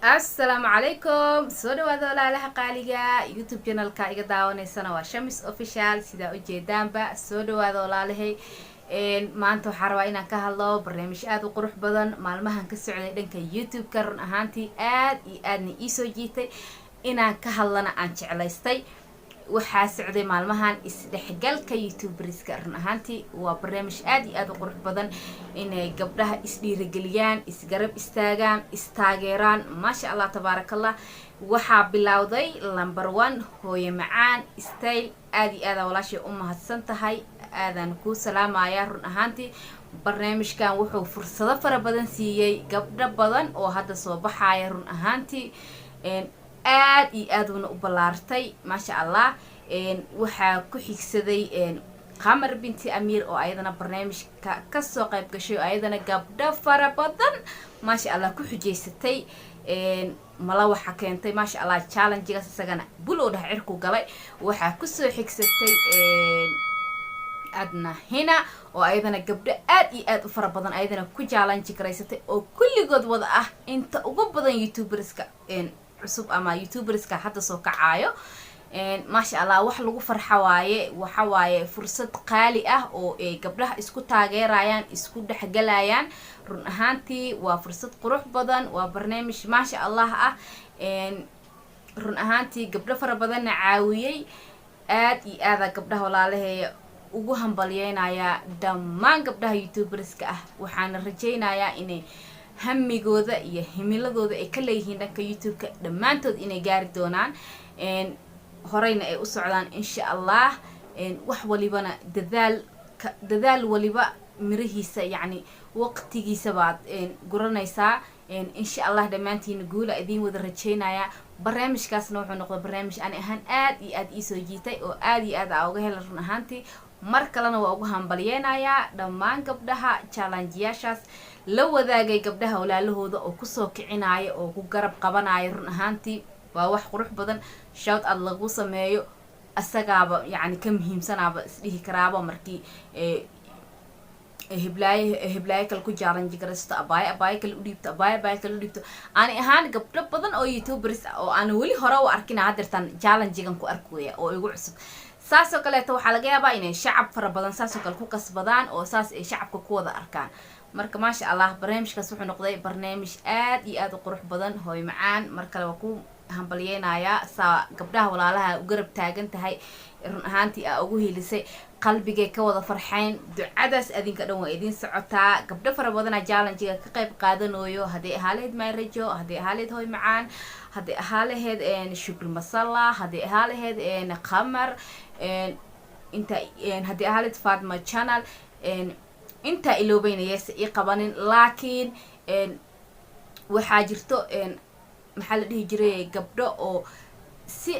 Asalaamu calaykum, soo dhawaada walaalaha qaaliga. YouTube channelka iga daawanaysana waa Shamis Official, sidaa ujeedaanba. Soo dhawaada, walaalahay. Maanta waxaa rabaa inaan ka hadlo barnaamij aada u qurux badan maalmahan ka socday dhanka YouTube-ka. Run ahaantii aad iyo aadna iisoo jiitay, inaan ka hadlana aan jeclaystay. Waxaa socday maalmahan isdhexgalka youtuberska. Run ahaantii waa barnaamij aada iyo aada u qurux badan inay gabdhaha isdhiirageliyaan, isgarab istaagaan, istaageeraan. Maasha Allah, tabaarakallah. Waxaa bilowday number one, Hooye Macaan Style. Aada iyo aada walaashay u mahadsan tahay, aadaan kuu salaamaya. Run ahaantii barnaamijkan wuxuu fursado fara badan siiyey gabdho badan oo hadda soo baxaya. Run ahaantii aad iyo aad uuna u ballaartay, maasha Allah. Waxaa ku xigsaday Qamar Binti Amiir oo ayadana barnaamijka kasoo qayb gashay, oo ayadana gabdho fara badan, maasha Allah, ku xujeysatay. Mala waxaa keentay, maasha Allah, challengegaas isagana bul oo dheh cirku galay. Waxaa kusoo xigsatay Adna Hina oo ayadana gabdho aad iyo aad u fara badan ayadana ku challenge garaysatay, oo kulligood wada ah inta ugu badan youtuberska cusub ama youtuberska hadda soo kacaayo. Maasha Allah, wax lagu farxa waaye. Waxa waaye fursad qaali ah oo ay gabdhaha isku taageerayaan, isku dhexgalayaan. Run ahaantii waa fursad qurux badan, waa barnaamij maasha Allah ah. Run ahaantii gabdho fara badanna caawiyey. Aad iyo aada gabdhaha walaalaheeya ugu hambalyeynayaa, dhammaan gabdhaha youtuberska ah. Waxaana rajaynayaa inay hamigooda iyo himiladooda ay ka leeyihiin dhanka YouTube-ka dhammaantood inay gaari doonaan, horeyna ay u socdaan, insha Allah. Wax walibana dadaal, dadaal waliba mirihiisa, yacni waqtigiisa baad guranaysaa, insha Allah. Dhammaantiina guula idiin wada rajeynaya. Barnaamijkaasna wuxuu noqday barnaamij ani ahaan aad iyo aad iisoo jiitay oo aad iyo aad aa uga hela. Run ahaantii mar kalena waa ugu hambalyeynayaa dhammaan gabdhaha challengeyaashaas la wadaagay gabdhaha walaalahooda oo kusoo kicinaya oo ku garab qabanaya. Run ahaantii waa wax qurux badan. Shout out lagu sameeyo isagaaba yacni ka muhiimsanaaba isdhihi karaaba markii heblaaye heblaayo kale ku challenge garaysto, abaayo abaayo kale udhiibto, abaayo abaayo kale udhiibto. Ani ahaan gabdho badan oo youtubers ah oo aan weli hore u arkin haddeertaan challengegan ku arkooya oo igu cusub. Saasoo kaleeto waxaa laga yaabaa inay shacab fara badan saasoo kale ku kasbadaan oo saas ay shacabka ku wada arkaan. Marka maasha Allah, barnaamijkaas wuxuu noqday barnaamij aad iyo aad u qurux badan. Hooy Macaan, mar kale waa ku hambalyeynayaa saa gabdhaha walaalaha u garab taagan tahay. Run ahaantii aa ugu hiilisay, qalbigay ka wada farxayn. Ducadaas adinka dhan waa idiin socotaa. Gabdho fara badanaa challengega ka qayb qaadanayo, hadday ahaa lahayd Mayrajo, hadday ahaa lahayd Hoy Macaan, hadday ahaa lahayd Shukri Masalla, hadday ahaa lahayd Qamar, inta haddii ahaa lahayd Fatma Channel. Intaa iloobayna yeese ii qabanin, laakiin waxaa jirto, maxaa la dhihi jiray, gabdho oo si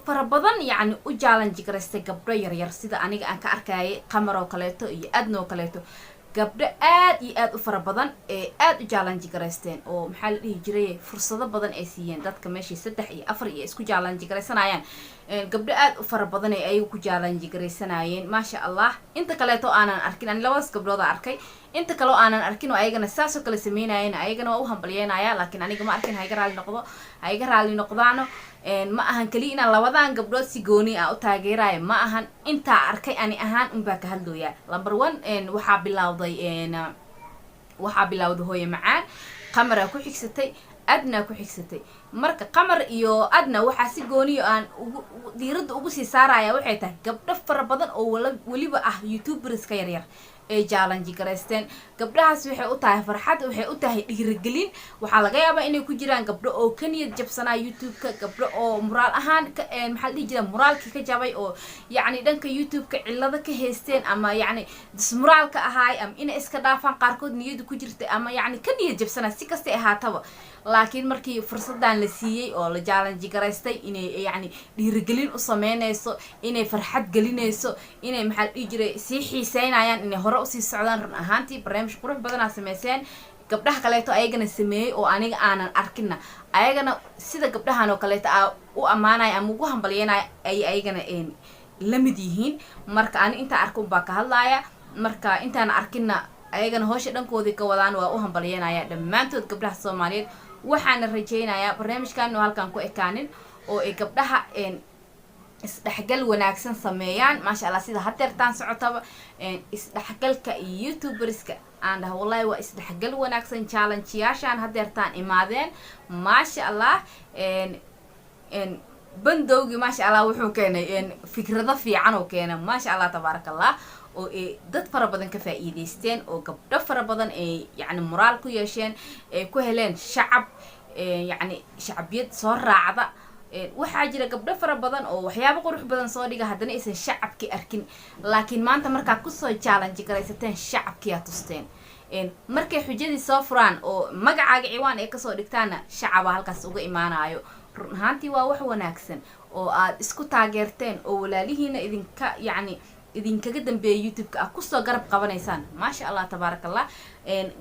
fara badan yacni u challenge garaystay gabdho yaryar, sida aniga aan ka arkayay Qamar oo kaleeto iyo Adna oo kaleeto. Gabdho aad iyo aad u fara badan ee aada u challenge garaysteen oo, maxaa la dhihi jiray, fursado badan ay siiyeen dadka. Meeshii saddex iyo afar iyo isku challenge garaysanayaan, gabdho aad u fara badan ay ayagu ku challenge garaysanayeen, maasha Allah. Inta kaleeto aanan arkin, ani labadaas gabdhooda arkay. Inta kaleo aanan arkin oo ayagana saasoo kale sameynayeen, ayagana waa u hambalyeynaya, laakiin aniga ma arkin. Haiga raali noqdo, ha iga raali noqdaano. Ma ahan keliya inaan labadan gabdhood si gooni ah u taageerayo, ma ahan. Intaa arkay ani ahaan unbaa ka hadlooyaa. Number one waxaa bilowday Hooye Macaan, Qamaraa ku xigsatay, Adnaa ku xigsatay. Marka Qamar iyo Adna waxaa si gooniyo aan ugu diiradda ugu sii saaraya waxay tahay gabdho fara badan oo weliba ah youtuberska yaryar ay challenge garaysteen. Gabdhahaas waxay u tahay farxad, waxay u tahay dhiirigelin. Waxaa laga yaabaa inay ku jiraan gabdho oo ka niyad jabsanaa YouTube-ka, gabdho oo muraal ahaan ka, maxaa la dhihi jira, muraalkii ka jabay oo yacni dhanka YouTube-ka cillado ka haysteen, ama yacni dismuraalka ahaay, ama inay iska dhaafaan qaarkood niyadu ku jirtay, ama yacni ka niyad jabsanaa. Si kastay ahaataba, laakiin markii fursadan la siiyey oo la challenge garaystay, inay yacni dhiirigelin u sameynayso, inay farxad gelinayso, inay, maxaa la dhihi jiray, sii xiiseynayaan inay hore usii socdaan. Run ahaantii barnaamij qurux badanaa sameyseen. Gabdhaha kaleeto ayagana sameeyey oo aniga aanan arkinna, ayagana sida gabdhahan oo kaleeto aa u ammaanaya ama ugu hambalyeynaya ay ayagana la mid yihiin. Marka ani intaa arka unbaa ka hadlaaya. Marka intaan arkinna ayagana hoosha dhankoodii ka wadaan, waa u hambalyeynaya dhammaantood gabdhaha Soomaaliyeed. Waxaana rajaynayaa barnaamijkan inuu halkan ku ekaanin oo ay gabdhaha isdhexgal wanaagsan sameeyaan, maasha Allah. Sida hadeertaan socotaba isdhexgalka iyo youtuberska aan dhaha, wallahi waa isdhexgal wanaagsan. Challengeyaashaan hadeertaan imaadeen, maasha Allah, bandowgii, maasha Allah, wuxuu keenay fikrado fiican oo keenay, maasha Allah, tabaaraka Allah, oo ay dad fara badan ka faa'iideysteen, oo gabdho fara badan ay yacni moraal ku yeesheen, ay ku heleen shacab, yacni shacbiyad soo raacda. Waxaa jira gabdho fara badan oo waxyaabo qurux badan soo dhiga, haddana aysan shacabki arkin. Laakiin maanta markaa kusoo challenge garaysateen, shacabkiyaa tusteen. Markay xujadii soo furaan oo magacaaga ciwaan ay kasoo dhigtaanna, shacaba halkaas uga imaanayo. Run ahaantii waa wax wanaagsan oo aad isku taageerteen oo walaalihiina idinka yacni idinkaga dambeeya YouTube-ka aad kusoo garab qabanaysaan, maasha Allah, tabaaraka Allah.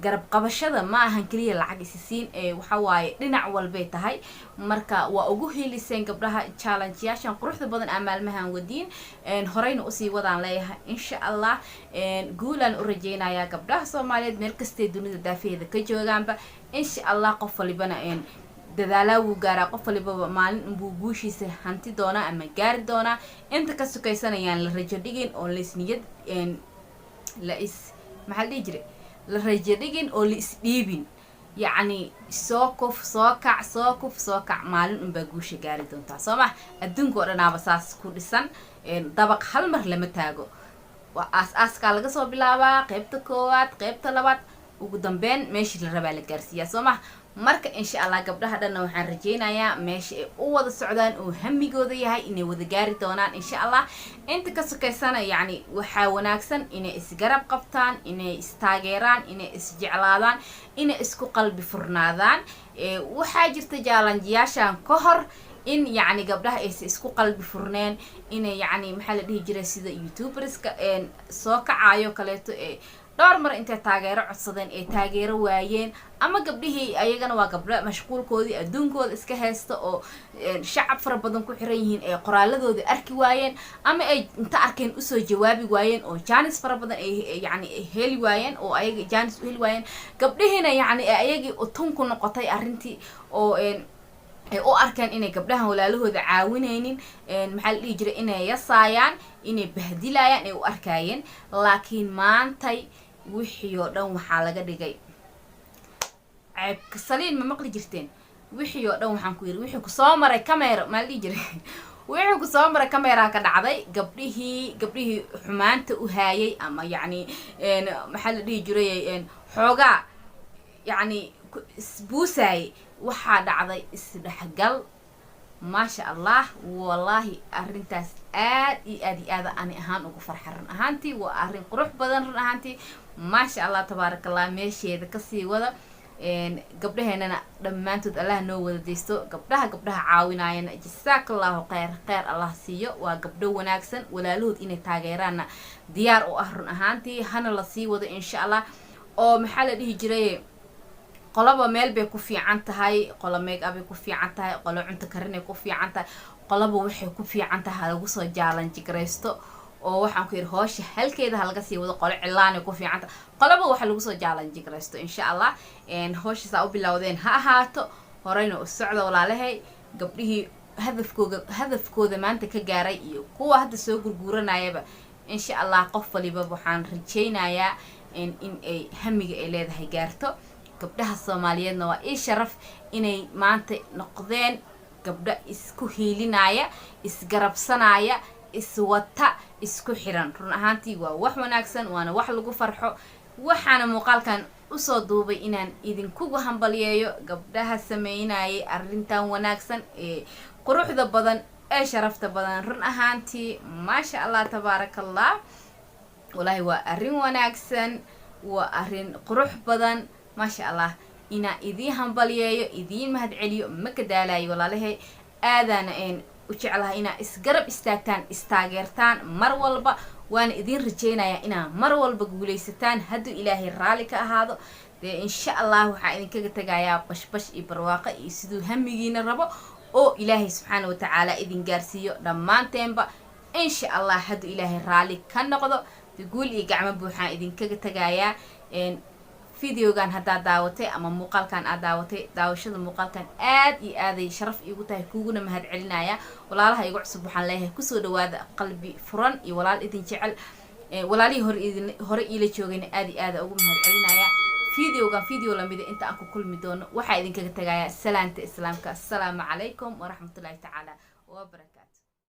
Garab qabashada ma ahan keliya lacag isisiin ee waxa waaye dhinac walbay tahay. Marka waa ugu heliseen gabdhaha challengeyaashan quruxda badan aa maalmahan wadiin. Horeyna usii wadaan leeyahay, insha Allah. Guulaan u rajeynayaa gabdhaha Soomaaliyeed meel kastay dunida daafaheeda ka joogaanba, insha Allah. Qof walibana dadaalaa wuu gaaraa, qof walibaba maalin unbuu guushiisa hanti doonaa ama gaari doonaa. Inta ka sukaysanayaan la rajo dhigin oo laisniyad la is, maxaa la dhihi jiray, la rajo dhigin oo la isdhiibin. Yacni soo kuf, soo kac, soo kuf, soo kac, maalin unbaa guusha gaari doontaa, soo ma? Adduunka oo dhanaaba saas ku dhisan. Dabaq hal mar lama taago, waa aas-aaskaa laga soo bilaabaa, qeybta koowaad, qeybta labaad, ugu dambeyn meeshii la rabaa la gaarsiiyaa, soo ma? Marka insha Allah gabdhaha dhanna waxaan rajeynayaa meesha ay u wada socdaan oo hamigooda yahay inay wada gaari doonaan, insha Allah. Inta ka sokaysana, yacni waxaa wanaagsan inay isgarab qabtaan, inay istaageeraan, inay isjeclaadaan, inay isku qalbi furnaadaan. Waxaa jirta challengeyaashan ka hor in yacni gabdhaha aysa isku qalbi furneen, inay yacni, maxaa la dhihi jiray, sida youtuberska soo kacayo kaleeto ee dhowr mar intay taageero codsadeen ay taageero waayeen, ama gabdhihii ayagana waa gabdho mashquulkoodii adduunkooda iska haysta oo shacab fara badan ku xiran yihiin, ay qoraaladooda arki waayeen ama ay inta arkeen usoo jawaabi waayeen, oo chance fara badan ay yacni heli waayeen, oo ayaga chance u heli waayeen. Gabdhihiina yacni ayagii utun ku noqotay arrintii oo ay u arkeen inay gabdhahan walaalahooda caawinaynin, maxaa la dhihi jiray, inay yasaayaan, inay bahdilayaan ay u arkaayeen. Laakiin maantay wixii oo dhan waxaa laga dhigay ceebka saliin. Ma maqli jirteen? Wixii oo dhan waxaan ku yidhi, wixii kusoo maray camera, maa la dhihi jiray, wixii kusoo maray camera ka dhacday. Gabdhihii xumaanta u haayay ama yacni, maxaa la dhihi jiray, xoogaa yacni isbuusaayay, waxaa dhacday isdhexgal, maasha Allah. Wallaahi arrintaas aad iyo aad iyo aada ani ahaan ugu farxa. Run ahaantii waa arrin qurux badan, run ahaantii, maasha Allah, tabaaraka Allah. Meesheeda kasii wada. Gabdhaheenana dhammaantood Allah noo wada deysto. Gabdhaha caawinaayana jasaaka Allahu kheyr, kheyr Allah siiyo. Waa gabdho wanaagsan, walaalahood inay taageeraanna diyaar u ah, run ahaantii. Hana la sii wado, insha Allah. Oo maxaa la dhihi jiray, qoloba meel bay ku fiican tahay. Qolo make up ay ku fiican tahay, qolo cunto karinay ku fiican tahay, qoloba waxay ku fiican tahay halagu soo challenge garaysto. Oo waxaan ku yidhi, hoosha halkeeda ha laga sii wado. Qolo cilaanay ku fiican tahay, qoloba waxa lagu soo challenge garaysto, insha Allah. Hoosha saa u bilowdeen ha ahaato, horeyna u socda, walaalahay. Gabdhihii hadafkooda maanta ka gaaray iyo kuwa hadda soo gurguuranayaba, insha Allah, qof waliba waxaan rajaynayaa in ay hamiga ay leedahay gaarto. Gabdhaha Soomaaliyeedna waa ii sharaf inay maanta noqdeen gabdho isku hiilinaya, isgarabsanaya, iswata, isku xiran. Run ahaantii waa wax wanaagsan, waana wax lagu farxo. Waxaana muuqaalkan usoo duubay inaan idinkugu hambalyeeyo gabdhaha sameynayay arrintan wanaagsan ee quruxda badan ee sharafta badan. Run ahaantii, maasha Allah, tabaaraka Allah, wallaahi waa arrin wanaagsan, waa arrin qurux badan, maasha Allah. Inaan idiin hambalyeeyo, idiin mahadceliyo ma ka daalayo, walaalahay. Aadaana u jeclahay inaa isgarab istaagtaan, istaageertaan mar walba. Waana idiin rajeynayaa inaa mar walba guuleysataan, hadduu Ilaahay raalli ka ahaado. Dee insha Allah waxaa idinkaga tegayaa bashbash iyo barwaaqo iyo siduu hamigiina rabo oo Ilaahay subxaana watacaala idin gaarsiiyo dhammaanteenba, insha Allah, hadduu Ilaahay raalli ka noqdo. De guul iyo gacmo buuxaan idinkaga tegayaa. Videogan haddaad daawatay ama muuqaalkan aad daawatay, daawashada muuqaalkan aad iyo aaday sharaf iigu tahay, kuuguna mahad celinaya. Walaalaha igu cusub waxaan leeyahay, kusoo dhawaada qalbi furan iyo walaal idin jecel. Walaalihii hore idin hore iila joogayna aad iyo aada ugu mahad celinaya. Videogan video lamida inta aan ku kulmi doono, waxaa idinkaga tagayaa salaanta Islaamka. Asalaamu calaykum waraxmatullahi tacaala wabarakaatu.